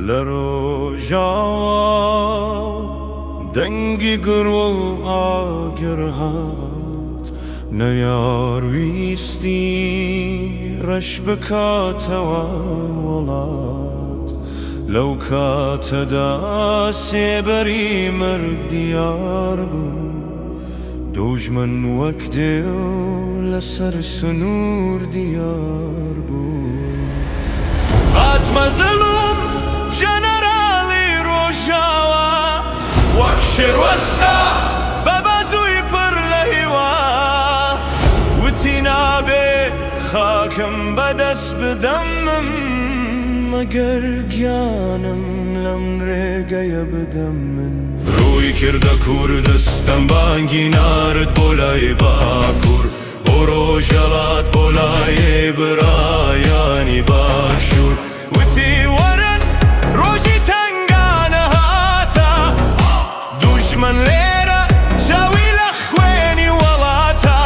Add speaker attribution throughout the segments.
Speaker 1: لە ڕۆژاوا دەنگی گڕ و ئاگر هات، نەیار ویستی ڕەش بکاتەوە وڵات، لەو کاتەدا سێبەری مەرگ دیار بوو، دوژمن وەک دێو لەسەر سنوور دیار بوو. هات مەزڵوم ژەنەراڵی ڕۆژاوا. وەک شێر وەستا بە بازووی پڕ لە هیوا. وتی نابێ خاکم بەدەست بدەم من. مەگەر گیانم لەم ڕێگەیە بدەم من. ڕووی کردە کوردستان بانگی نارد بۆ لای باکوور. بۆ ڕۆژهەڵات بۆ لای برایانی باشوور. وتی وەرن ڕۆژی تەنگانە هاتە. دوژمن لێرە چاوی لە خوێنی وەڵاتە.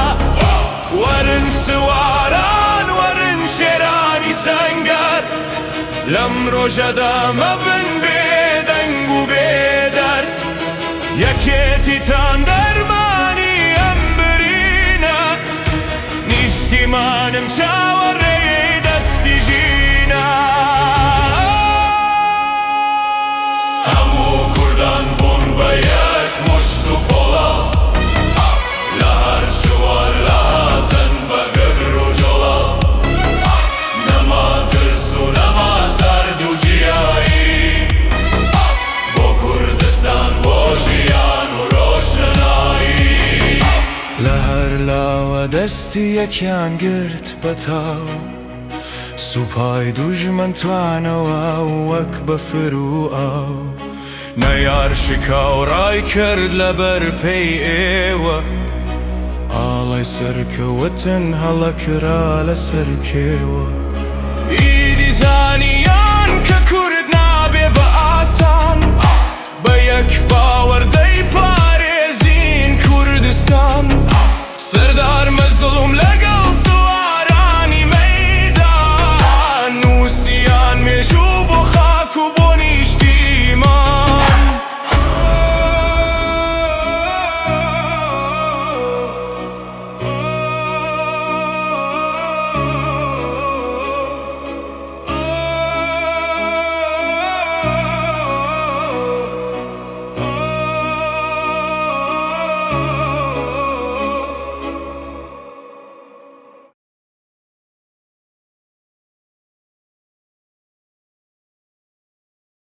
Speaker 1: وەرن سواران وەرن شێرانی سەنگەر. لەم ڕۆژەدا مەبن بێدەنگ و بێدەر. یەکێتیتان دەرمانی ئەم برینە. نیشتیمانم چاوەڕێی دەستی ژینە. هەموو کوردان بوون بە یەک مشت و پۆڵا. لە هەر چوار لا هاتن بە گڕ و جۆڵا. نەما ترس و نەما سەرد و جیایی. بۆ کوردستان بۆ ژیان و ڕۆشنایی. لە هەر لاوە دەستی یەکیان گرت بە تاو. سوپای دوژمن توانەوە وەک بەفر و ئاو. نەیار شکا و ڕای کرد لەبەر پێی ئێوە. ئاڵای سەرکەوتن هەڵەکرا لەسەر کێوە. ئیدی زانیان کە.